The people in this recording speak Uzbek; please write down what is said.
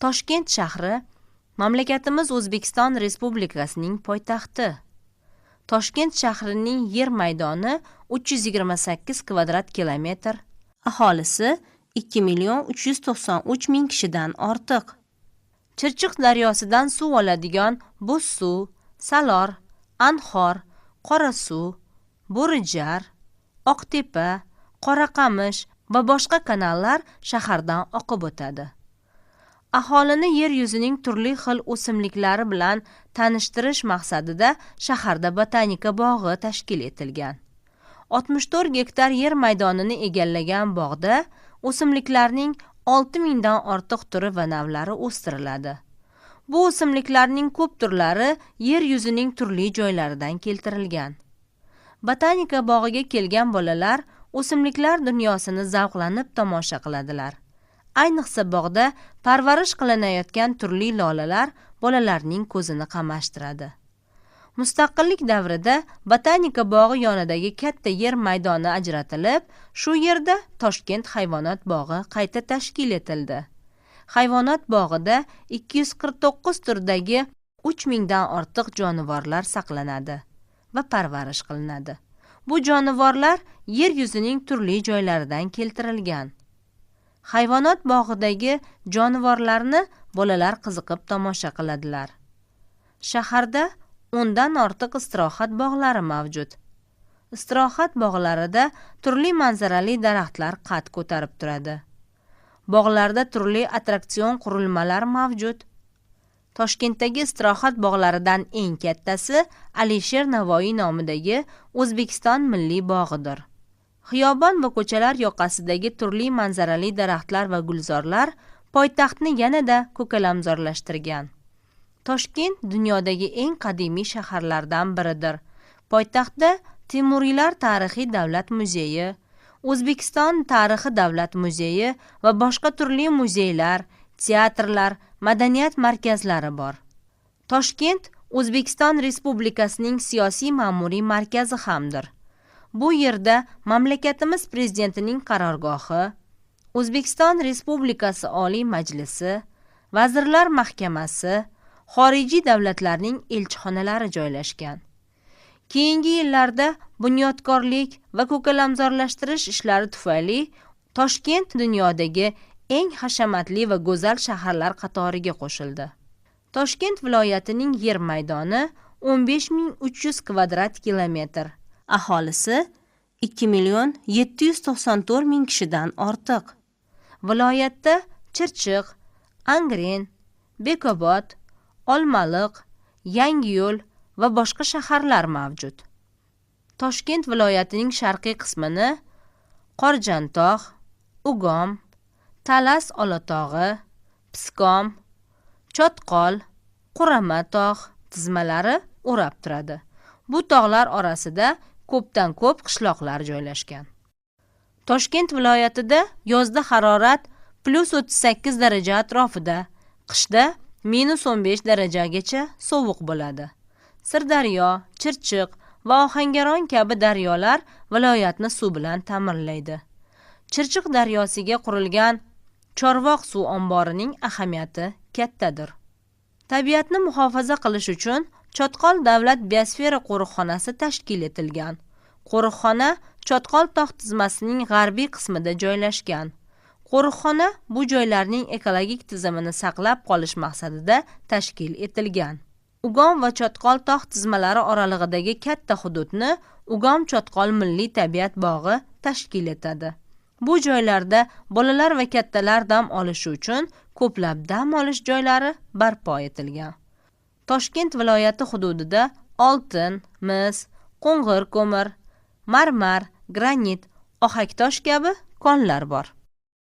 Toshkent shahri mamlakatimiz O'zbekiston Respublikasining poytaxti. Toshkent shahrining yer maydoni 328 kvadrat kilometr, aholisi 2 393 000 kishidan ortiq. Chirchiq daryosidan suv oladigan Bo'zsuv, Salor, Anhor, Qorasuv, Bo'rijar, Oqtepa, Qoraqamish va boshqa kanallar shahardan oqib o'tadi. Aholini yer yuzining turli xil o'simliklari bilan tanishtirish maqsadida shaharda botanika bog'i tashkil etilgan. 64 gektar yer maydonini egallagan bog'da o'simliklarning 6000 dan ortiq turi va navlari o'stiriladi. Bu o'simliklarning ko'p turlari yer yuzining turli joylaridan keltirilgan. Botanika bog'iga kelgan bolalar o'simliklar dunyosini zavqlanib tomosha qiladilar. Ayniqsa bog'da parvarish qilinayotgan turli lolalar bolalarning ko'zini qamashtiradi. Mustaqillik davrida botanika bog'i yonidagi katta yer maydoni ajratilib, shu yerda Toshkent hayvonot bog'i qayta tashkil etildi. Hayvonot bog'ida 249 turdagi 3000 dan ortiq jonivorlar saqlanadi va parvarish qilinadi. Bu jonivorlar yer yuzining turli joylaridan keltirilgan. Hayvonot bog'idagi jonivorlarni bolalar qiziqib tomosha qiladilar. Shaharda 10 dan ortiq istirohat bog'lari mavjud. Istirohat bog'larida turli manzarali daraxtlar qad ko'tarib turadi. Bog'larda turli attraksion qurilmalar mavjud. Toshkentdagi istirohat bog'laridan eng kattasi Alisher Navoiy nomidagi O'zbekiston Milliy bog'idir. Xiyobon va ko'chalar yoqasidagi turli manzarali daraxtlar va gulzorlar poytaxtni yanada ko'kalamzorlashtirgan. Toshkent dunyodagi eng qadimiy shaharlardan biridir. Poytaxtda Temuriylar tarixiy davlat muzeyi, O'zbekiston tarixi davlat muzeyi va boshqa turli muzeylar, teatrlar, madaniyat markazlari bor. Toshkent O'zbekiston Respublikasining siyosiy ma'muriy markazi hamdir. Bu yerda mamlakatimiz prezidentining qarorgohi, O'zbekiston Respublikasi Oliy Majlisi, Vazirlar Mahkamasi, xorijiy davlatlarning elchixonalari joylashgan. Keyingi yillarda bunyodkorlik va ko'kalamzorlashtirish ishlari tufayli Toshkent dunyodagi eng hashamatli va go'zal shaharlar qatoriga qo'shildi. Toshkent viloyatining yer maydoni 15300 kvadrat kilometr, aholisi 2 794 000 kishidan ortiq. Viloyatda Chirchiq, Angren, Bekobod, Olmaliq, Yangiyo'l va boshqa shaharlar mavjud. Toshkent viloyatining sharqiy qismini Qorjantog', Ugom, Talas Olatog'i, Piskom, Chotqol, Qurama tog' tizmalari o'rab turadi. Bu tog'lar orasida ko'pdan ko'p qishloqlar joylashgan. Toshkent viloyatida yozda harorat +38 daraja atrofida, qishda -15 darajagacha sovuq bo'ladi. Sirdaryo, Chirchiq va Ohangaron kabi daryolar viloyatni suv bilan ta'minlaydi. Chirchiq daryosiga qurilgan Chorvoq suv omborining ahamiyati kattadir. Tabiatni muhofaza qilish uchun Chotqol davlat biosfera qo'riqxonasi tashkil etilgan. Qo'riqxona Chotqol tog' tizmasining g'arbiy qismida joylashgan. Qo'riqxona bu joylarning ekologik tizimini saqlab qolish maqsadida tashkil etilgan. Ugom va Chotqol tog' tizmalari oralig'idagi katta hududni Ugom Chotqol milliy tabiat bog'i tashkil etadi. Bu joylarda bolalar va kattalar dam olishi uchun ko'plab dam olish joylari barpo etilgan. Toshkent viloyati hududida oltin, mis, qo'ng'ir ko'mir, marmar, granit, ohaktosh kabi konlar bor.